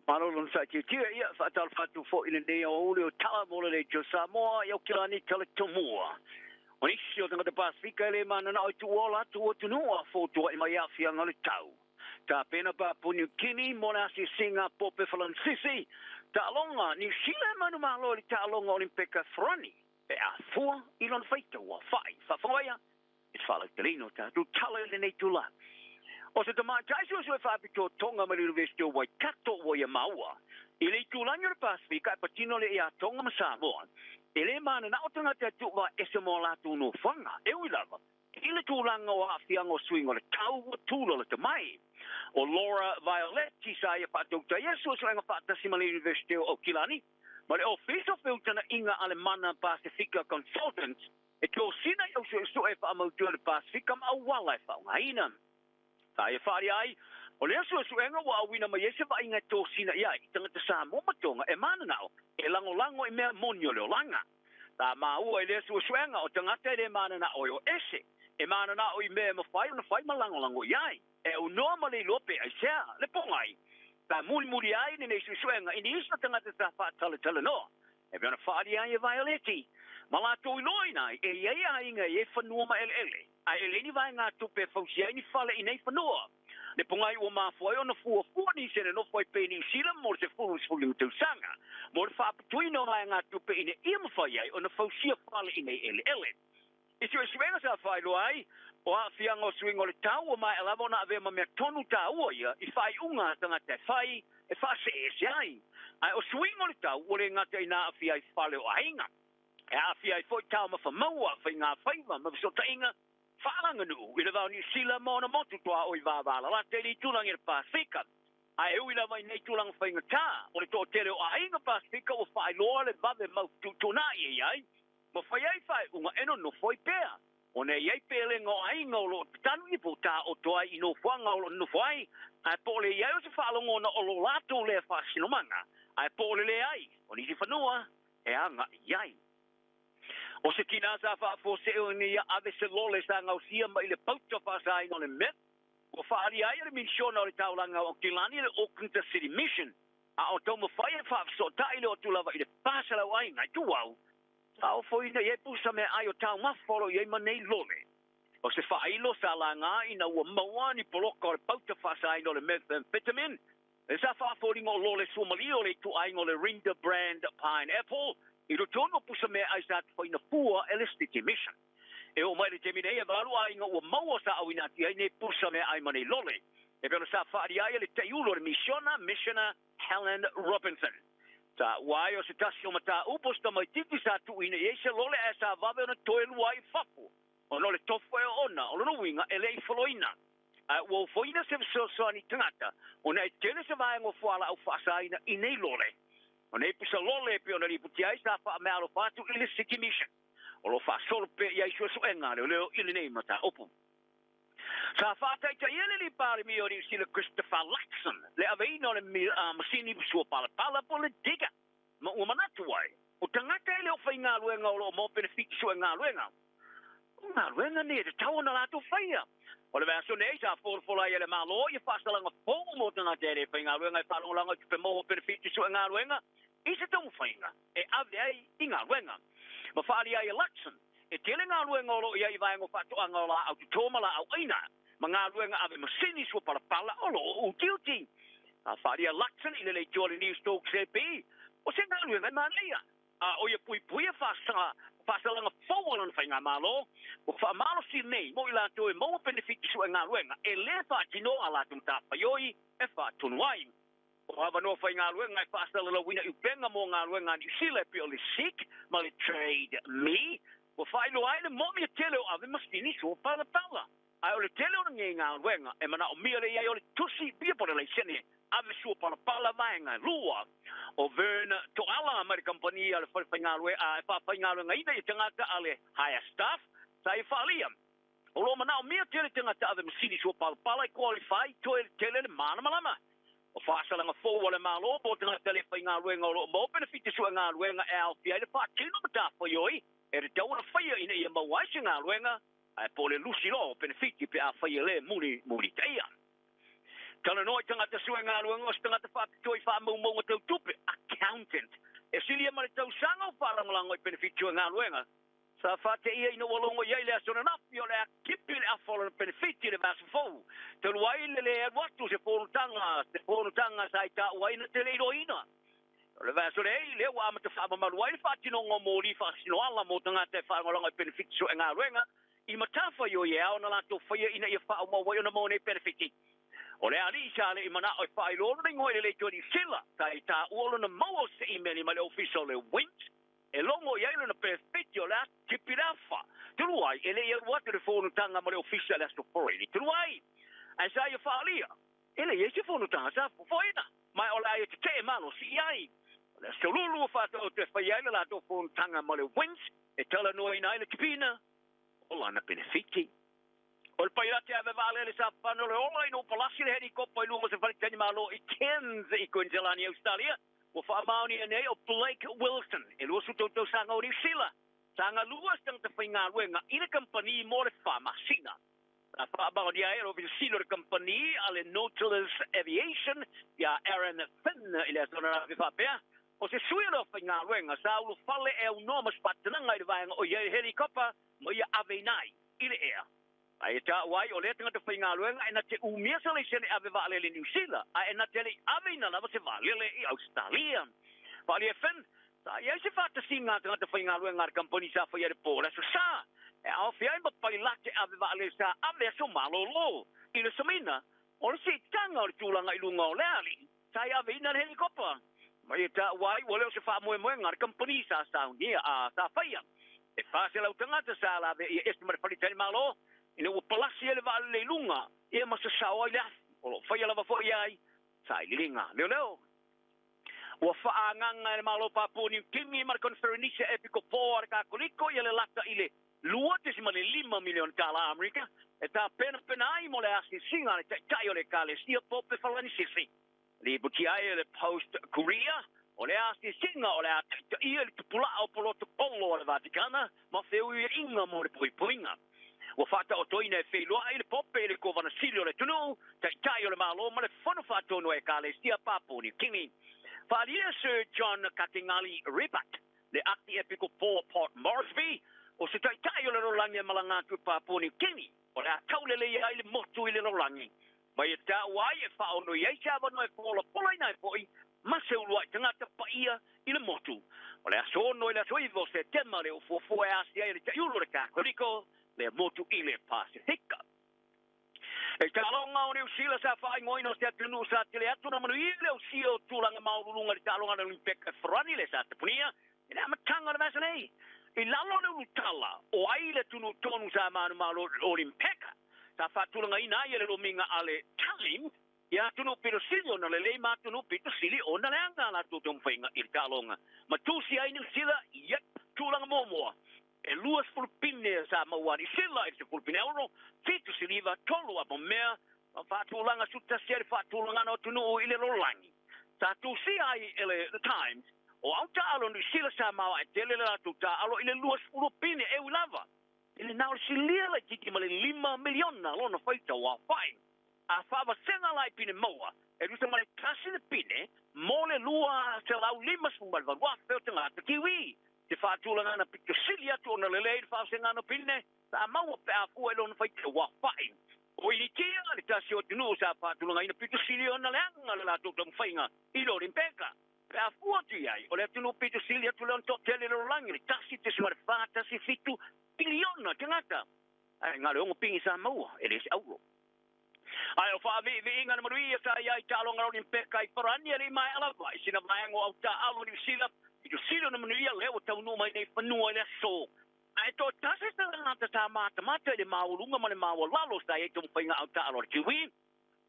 Malo lona saatietie, ia faatalofa atu foi i lenei aoauli o tala mo le Leitio Samoa i Aukilani Talatomua. O nisi o tagata Pasefika e le mananao e tuuola atu atunuu a fotuai mai aafiaga o le tau. Tapena Papua Niu Kini mo le asiasiga a Pope Falanisisi, taaloga Niu Sila e manumalo i le taaloga Olimpeka Farani pe a fua i lona faitau aofai. Faafofoga i le faalauteleina o tatou tala i lenei itula. O se tamaitai suesue faapitoa Tonga mai le Iunivesite o Waikato ua ia maua i le itulagi o le Pasefika e patino le iā Tonga ma Samoa. E le mananao tagata e tuuvaaese mo a latou nofoaga, e ui lava i le tulaga o aafiaga o suiga o le tau ua tulalata mai. O Laura Violetti sa ia faatautaia suesuega faatasi ma le Iunivesite o Aukilani ma le Ofisa o Feutagaiga a le Mana Pasefika Consultants e tosina i au suesue e faamautu ai le Pasefika ma auala e faaaogaina. Sa ia faaalia ai, o lea suesuega ua auina mai ai se vaaiga e tosina i ai i tagata Samoa ma Tonga e mananao e lagolago i mea moni o le olaga. Sa maua i lea suesuega o tagata e le mananao e o ese, e mananao i mea e mafai ona fai ma lagolago i ai, e aunoa ma le iloa pe aisea le pogai. Sa mulimuli ai lenei suesuega i nisi o tagata sa faatalatalanoa e pei ona faaalia ai e Vaioleti ma latou iloaina ai e i ai aiga e i ai fanua ma eleele, ae e leai ni vaegatupe e fausia ai ni fale i nei fanua. Le pogai ua mafua ai ona fuafua nisi e nonofo ai pea i Niu Sila mo le 10 i le 15 tausaga mo le faaputuina o vaegatupe ina ia mafai ai ona fausia fale i nei eleele. I suesuega sa faailoa ai, o aafiaga o suiga o le tau ua maea lava ona avea ma mea tonu taua ia i faaiuga a tagata e fai e faaseese ai. Ae o suiga o le tau ua le gata ina aafia ai fale o aiga, e aafia ai foi taumafa maua, faigafaiva ma fesootaiga faaleaganuu i le va o Niu Sila ma ona motu tuaoi vavalalata i le itulagi o le Pasefika. Ae ui lava i nei tulaga faigata, o le toatele o aiga Pasefika ua faailoa le vave mau fetuutuunai e i ai ma fai ai faaiuga e nonofo ai pea. Ona e i ai pelega o aiga o lo o tatanu i po o taoto ai i nofoaga o lo o nonofo ai, ae po o le i ai o se faalogona o lo latou lea faasinomaga, ae po o le leai o nisi fanua e agai i ai. O se tina sa faafuasei ina ia ave se lole sa gaosia mai le pauta faasaina o le meth, ua faaalia ai e le Misiona o le Taulaga o Aukilani le Auckland City Mission, a o taumafai e faafesootai le o atu lava i le 400 aiga i Tuau, sa ofoina i ai pusa meaai o taumafa o lo o i ai ma nei lole. O se faailo sa laga ina ua maua ni poloka o le pauta faasaina o le methamphetamine, le sa faafoliga o lole suamalie o le ituaiga o le Rinda brand pineapple i totonu o pusa meaai sa tufaina fua e le City Mission. E oo mai i le taimi nei, e valu aiga ua maua sa auina atu i ai nei pusa meaai ma nei lole. E pei ona sa faaalia ai e le taiulu o le misiona, Missioner Helen Robinson. Sa ua ai o se tasi o mataupu o se tamaitiiti sa tuuina i ai se lole ae sa vave ona toe lua ai i fafo ona o le tofu e oona, o lona uiga e le i foloina. Ae ua ofoina se fesoasoani tagata ona e tele se vaega o fualaau faasaina i nei lole. O nei pusa lole e pei ona lipotia ai sa faameaalofa atu i le City Mission. O lo o faasolo pea i ai suesuega a leoleo i lenei mataupu. Sa faataitaia le alii Palemia o Niu Sila Christopher Luxon le aveina o le masini sua palapala po o le digger ma ua manatu ai o tagata e le o faigaluega o lo o maua penefiti suegaluega. O galuega nei e tatau ona latou faia. O le vaiaso nei sa folafola ai e le Malo ia faasalaga fou mo tagata e le faigaluega e faalagolago i tupe maua penefiti suegaluega i se taumafaiga e ave ai i galuega. Ma faaalia ai e Luxon E tele galuega o lo o i ai i vaega o faatoaga o laau toto ma laau aina, ma galuega ave masini sua palapala o lo o utiuti. A faaalia Luxon i le leitioa le Newstalk ZB, o se galuega e manaia, a o ia puipuia faasalaga fou a lona faigamalo, ua faamalosi nei mo i latou e maua penefiti suegaluega e le faatino a latou matafaioi e faatonu ai. O avanoa faigaluega e faasalalauina i upega mo galuega a Niu Sila e pei o le Seek ma le Trade Me, ua faailoa ai le moomia tele o ave masini sua palapala. Ae o le tele o lenei galuega e manaomia le i ai o le tusi pia po o le laisene ave sua palapala vaega e lua. O Vern Toala mai le kamupani a le fale faigaluega e faafaigaluegaina i tagata a le Hire Staff sa ia faaalia. O lo o manaomia tele tagata ave masini sua palapala e qualify toe tele le malamalama. O faasalaga fou a le Malo mo tagata le faigaluega o lo o maua penefiti suegaluega e aofia ai le faatino matafaioi e tatau ona faia ina ia maua ai se galuega, ae po o le lusi loa o penefiti pe afai e le mulimulitaia. Talanoa i tagata sue galuega o se tagata faapitoa i faamaumauga tau tupe, accountant. E silia ma le tausaga o faalagolago i penefiti o galuega. Sa faateia ina ua logo i ai le aso ananafi o le a tipi le afa o lona penefiti i le vaiaso fou. Talu ai le lē alu atu se fonotaga sa i taua te le iloaina. O le vaiaso nei, lea ua amata faamamalu ai le faatinoga o moli faasinoala mo tagata e faalagolago i penefiti sue galuega i matafaioi e ao ona latou faia ina ia faaauau ai ona maua nei penefiti. O le alii sa le i manao e faailoa lona igoa i le Leitio Niu Sila, sa i taua lona maua o se imeli mai le ofisa o le WINZ e logo i ai lona penefiti o le a tipi le afa. Talu ai e le i alu atu le fonotaga ma le ofisa i le aso Faraile talu ai. Ae sa ia faaalia, e leai se fonotaga sa fuafuaina, ma o le a ia tetee malosi i ai. O le aso Lulu ua faataoto e faia ai le latou fonotaga ma le WINZ e talanoaina ai le tipiina o lana penefiti. O le pailate ave vaalele sa fana o le ola ina ua palasi le helikopa i luga o se faletalimalo i Cairns i Kuiniselani, Ausetalia, ua faamaonia nei o Blake Wilson, e 23 tausaga o Niu Sila, sa galua se tagata faigaluega i le kamupani mo le 4 masina. Sa faamaonia ai e le Ofisa Sili o le kamupani a le Nautilus Aviation ia Aaron Finn i le aso ananafi faapea, o se sui o le aufaigaluega sa ulufale e aunoa ma se faatanaga i le vaega o i ai le helikopa ma ia aveina ai i le ea. Ae taua ai o lea tagata faigaluega e na te umia se laisene ave vaalele i Niu Sila, ae na te le i aveina lava se vaalele i Ausetalia. Faaalia e Finn, sa i ai se faatasiga a tagata faigaluega a le kamupani sa faia i le po o le aso Sa, e aofia ai ma pailate ave vaalele sa ave aso malolo. I le samina, o le siitaga o le tulaga i luga o le alii, sa i aveina le helikopa. Ma ia taua ai ua le o se faamoemoega a le kamupani sa saunia a sa faia. E 400 tagata sa laveia ese ma le faletalimalo ina ua palasi ai le vaalele i luga ia ma sasao ai le afi o lo o faia lava foi ai sailiiliga leoleo. Ua faaagaga e le Malo Papua Niu Kini ma le Koneferenisia Epikopo a le Kakoliko ia le lata i le $2.5 miliona tala Amerika e tapenapena ai mo le asiasiga a le taitai o le Ekalesia Pope Falanisisi. Lipoti ai e le Post Courier, o le asiasiga o le a taitaia i le tupula'a o polotokolo a le Vatikana ma feuiaiga mo le puipuiga. Ua faataotoina e feiloai le Pope i le Kovana Sili o le atunuu, taitai o le Malo ma le Fono Faatonu a Ekalesia Papua Niu Kini. Faaalia Sir John Kakengali Rebut, le Akiepikopo o Port Moresby, o se taitai o le lalolagi e malaga atu i Papua Niu Kini, o le a taulelei ai le motu i le lalolagi. Ma ia taua ai e faaonoi ai se avanoa e polapolaina ai foi ma se uluai tagata paia i le motu. O le aso 6 i le aso 9 o Setema le ufuafua e asia ai le taiulu o le Kakoliko le motu i le Pasifika. E taaloga o Niu Sila sa faaigoaina o se atunuu sa tele atu na manuia le ausia o tulaga maualuluga i le taaloga a le Olimpeka e Farani le sa tapunia i le amataga o le vaiaso nei. I lalo o le ulutala o ai le atunuu tonu sa manumalo i le Olimpeka sa faatulagaina ai e le lomiga a le Times ia atunuu pito sili ona lelei ma atunuu pito sili ona leaga a latou taumafaiga i le taaloga ma tusi ai Niu Sila ia tulaga muamua. E 20 pine sa maua a Niu Sila i le 10 pine auro, 7 siliva, 3 apamea, ma faatulaga 11 ai le faatulagana o atunuu i le lalolagi. Sa tusia ai e le The Times, o au taaalo Niu Sila sa maoae tele le latou taaalo i le 20 pine e ui lava i le na o le silia laitiiti ma le 5 miliona lona faitau aofai. A faavasega la i pine maua, e tusa ma le 1 le pine mo le 258,000 o tagata Kiwi. Te faatulagana pito sili atu ona lelei le faavasegana o pine sa maua pe a fua i lona faitau aofai. O Initia le tasi o atunuu sa faatulagaina pito sili ona leaga le latou taumafaiga i le Olimpeka. Pe a fua atu i ai, o le atunuu pito sili atu lea ona toatele i le lalolagi, le 1.417 piliona tagata. Ae na o le 6 pini sa maua, e le se auro. Ae o faaviiviiga na manuia sa i ai taaloga a le Olimpeka i Farani e le i maea lava i sina vaega o au taaalo a Niu Sila pito sili ona manuia lea ua taunuu mai nei fanua i le aso. Ae toatasi se tagata sa matamata i le maualuga ma le maualalo sa i ai taumafaiga au taaalo a le Kiwi.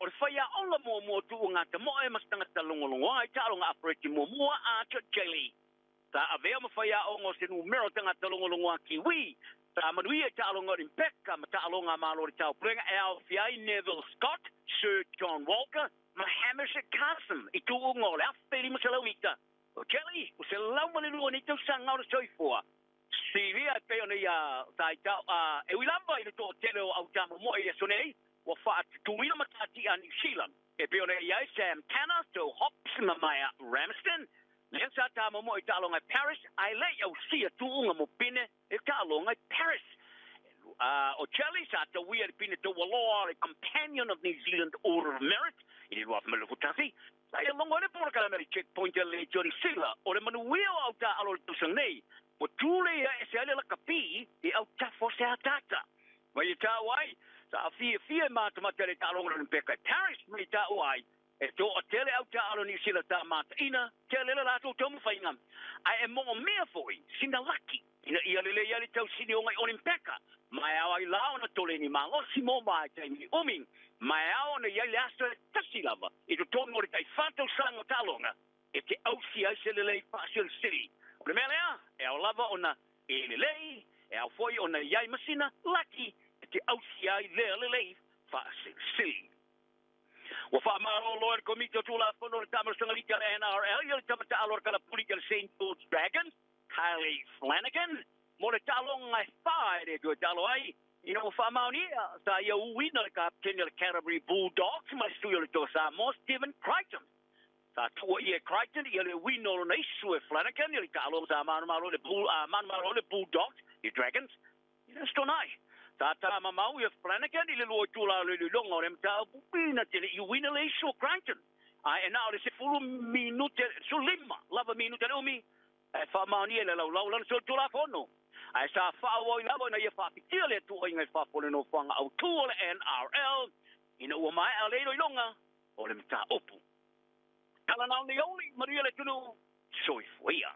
O le faiaoga muamua o Tuuga Tamoe ma se tagata logologoa i taaloga afereti muamua Archer Jelly. Sa avea ma faiaoga o se numera o tagata logologoa Kiwi sa manuia i taaloga Olimpeka ma taaloga a Malo o le Taupulega e aofia ai Neville Scott, Sir John Walker ma Hamish Carson i tuuga o le 1500 mita. O Jelly, o 102 nei tausaga o le soifua. Silia e pei ona ia sa i tau a e ui lava i le toatele o au tamomoe i aso nei, ua faatutuina matatia a Niu Sila. E pei ona i ai Sam Tanner, Joe Hobbs ma Maia Ramsden, lea sa tamomoe i taaloga i Paris ae le i ausia tuuga mo pine i taaloga i Paris. O Charlie sa tauia i le pine taualoa o le Companion of New Zealand Order of Merit i le 2021. Sa ia logo ai le polokalame a le Checkpoint a le Johnny Sila o le manuia o au taaalo i le tausaga nei, ua tule ia ese ai le lakapi i autafa o se ataata. Mai e taua ai, sa fiafia e matamata i le taaloga o le Olimpeka i Paris, mai e taua ai, e toatele au taaalo Niu Sila sa mataina, tele le latou taumafaiga, ae e moomia foi sina laki ina ia lelei ai le tausinioga i Olimpeka, ma e ao ai la ona tole ni malosi mo vaitaimi umi, ma e ao ona i ai le aso e tasi lava i totonu o le tai 4 tausaga o taaloga e te ausia ai se lelei faasilisili. O le mea lea, e ao lava ona e lelei, e ao foi ona i ai masina laki e te ausia ai lea lelei faasilisili. Ua faamalolo e le Komiti o Tulafono o le Taamalosaga Liki a le NRL ia le tama taalo a le kalapuli a le St George Dragons, Kylie Flanagan, mo le taaloga e 4 e le toe taalo ai, ina ua faamaonia sa ia uina le kapeteni o le Canterbury Bulldogs ma le sui o le Toa Samoa, Stephen Crichton. Sa tuua ia e Crichton ia le uina o lona isu e Flanagan i le taaloga sa manumalo le Bull, manumalo le Bulldogs i Dragons i le Aso Toonai. Sa tamamau ia Flanagan i le 2 itula o le iloiloga o le mataupu ina te le i uina le isu o Crichton. Ae e na o le 10 minute, 15 lava minute le umi e faamaonia i le laulau lana solitulafono. Ae sa faaauau lava ina ia faapitia le tuuaiga i fafo o le nofoaga autū o le NRL ina ua maea le iloiloga o le mataupu. Tala na o nei auli, manuia le atunuu, soifua ia.